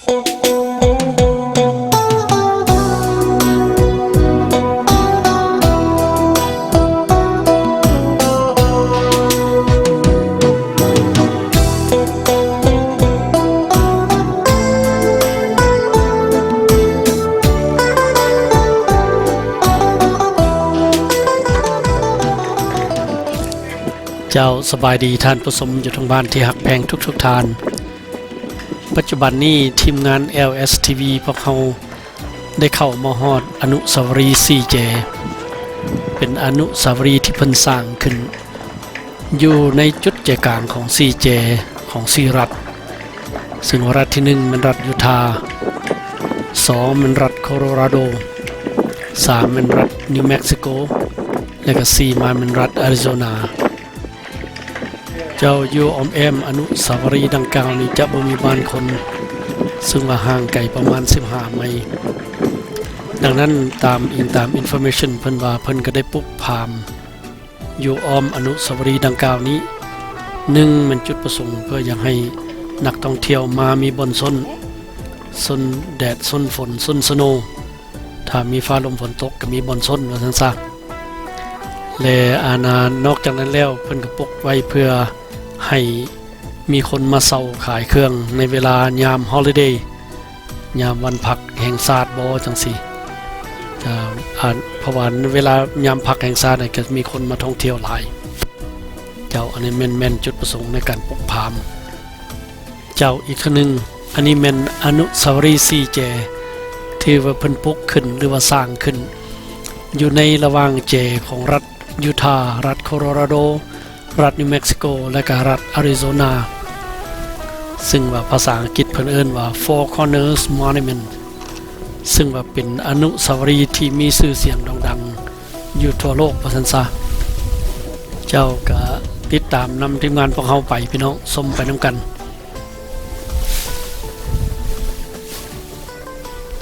ເຈົ້າ ສະບາຍດີທ່ານຜູ້ຊົມຢູ່ທາງບ້ານທີ່ຮັກແພງທຸກໆທ່ານ. ປັດຈຸບັນນີ້ທີມງານ ແອລເອສ ທີ ວີ ພວກເຮົາໄດ້ເຂົ້າມາຮອດອະນຸສາວະລີສີ່ແຈ ເປັນອະນຸສາວະລີທີ່ເພິ່ນສ້າງຂຶ້ນຢູ່ໃນຈຸດໃຈກາງຂອງສີ່ແຈຂອງສີ່ລັດ. ເຊິ່ງວ່າລັດທີໜຶ່ງແມ່ນລັດຢູທາ, ສອງແມ່ນລັດໂຄໂລຣາໂດ, ສາມແມ່ນລັດນິວເມັກຊິໂກ ແລະກະສີ່ມາແມ່ນລັດອາຣິໂຊນາ. ເຈົ້າ ຢູ່ອ້ອມແອ້ມອະນຸສາວະລີດັ່ງກ່າວນີ້ຈະບໍ່ມີບ້ານຄົນ, ເຊິ່ງວ່າຫ່າງໄກປະມານສິບຫ້າໄມ. ດັ່ງນັ້ນຕາມ ອີງຕາມ information ເພິ່ນວ່າເພິ່ນກະໄດ້ປຸກພາມ ຢູ່ອ້ອມອະນຸສາວະລີດັ່ງກ່າວນີ້ ໜຶ່ງແມ່ນຈຸດປະສົງເພື່ອຢາກໃຫ້ນັກທ່ອງທ່ຽວມາມີບ່ອນຊົນ, ຊົນແດດ, ຊົນຝົນ, ຊົນສະໂນ, ຖ້າມີຟ້າລົມຝົນຕົກກະມີບ່ອນຊົນວ່າຊັ້ນຊະ. ແລະ ອາ ນາ ນອກຈາກນັ້ນແລ້ວເພິ່ນກະປົກໄວ້ເພື່ອໃຫ້ມີຄົນມາເຊົ່າຂາຍເຄື່ອງໃນເວລາຍາມ holiday ຍາມວັນພັກແຫ່ງຊາດບໍ ຈັ່ງຊີ້. ອາ ອາ ເພາະວ່າເວລາຍາມພັກແຫ່ງຊາດນະ ກະມີຄົນມາທ່ອງທ່ຽວຫຼາຍ. ເຈົ້າ ອັນນີ້ແມ່ນ ແມ່ນຈຸດປະສົງໃນການປຸກພາມ. ເຈົ້າ ອີກເທື່ອໜຶ່ງ ອັນນີ້ແມ່ນອະນຸສາວະລີສີ່ແຈ ທີ່ວ່າເພິ່ນປຸກຂຶ້ນ ຫຼືວ່າສ້າງຂຶ້ນ ຢູ່ໃນລະຫວ່າງແຈຂອງລັດຢູທາ, ລັດໂຄໂລຣາໂດ, ລັດນິວເມັກຊິໂກ ແລະກະລັດອາຣິໂຊນາ, ເຊິ່ງວ່າພາສາອັງກິດເພິ່ນເອີ້ນວ່າ Four Corners Monument ເຊິ່ງວ່າເປັນອະນຸສາວະລີທີ່ມີຊື່ສຽງໂດ່ງດັງຢູ່ທົ່ວໂລກວ່າຊັ້ນຊະ. ເຈົ້າ ກະຕິດຕາມນຳທີມງານພວກເຮົາໄປ ພີ່ນ້ອງ ຊົມໄປນຳກັນ.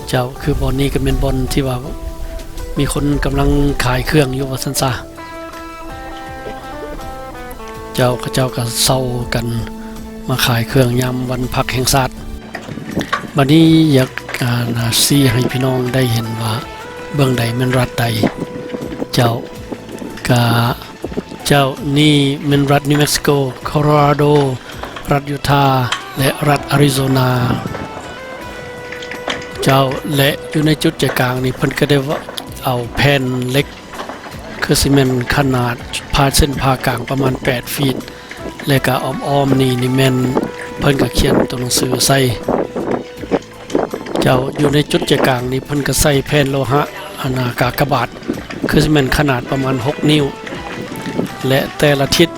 ເຈົ້າ ຄືບ່ອນນີ້ກະແມ່ນບ່ອນທີ່ວ່າມີຄົນກຳລັງຂາຍເຄື່ອງຢູ່ວ່າຊັ້ນຊະ. ເຈົ້າ ເຂົາເຈົ້າກະເຊົ່າກັນມາຂາຍເຄື່ອງຍາມວັນພັກແຫ່ງຊາດ. ບາດນີ້ຢາກ ອາ ນາ ຊີ້ໃຫ້ພີ່ນ້ອງໄດ້ເຫັນວ່າເບື້ອງໃດແມ່ນລັດໃດ. ເຈົ້າ ກະ ເຈົ້າ ນີ້ແມ່ນລັດນິວເມັກຊິໂກ, ໂຄໂລຣາໂດ, ລັດຢູທາ ແລະ ລັດອາຣິໂຊນາ. ເຈົ້າ ແລະ ຢູ່ໃນຈຸດໃຈກາງນີ້ ເພິ່ນກະໄດ້ເອົາແຜ່ນເຫຼັກ ຄືຊິແມ່ນຂະໜາດຜ່າ ເສັ້ນຜ່າກາງປະມານແປດຟີດ ແລະກະອ້ອມໆນີ້ ນີ້ແມ່ນເພິ່ນກະຂຽນຕົວໜັງສືໃສ່. ເຈົ້າ ຢູ່ໃນຈຸດໃຈກາງນີ້ ເພິ່ນກະໃສ່ແຜ່ນໂລຫະ ອັນນາ ກາກະບາດ ຄືຊິແມ່ນຂະໜາດປະມານຫົກນິ້ວ ແລະ ແຕ່ລະທິດ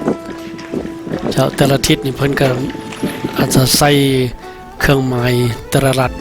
ເຈົ້າ ແຕ່ລະທິດນີ້ເພິ່ນກະອາດຈະໃສ່ເຄື່ອງໝາຍແຕ່ລະລັດ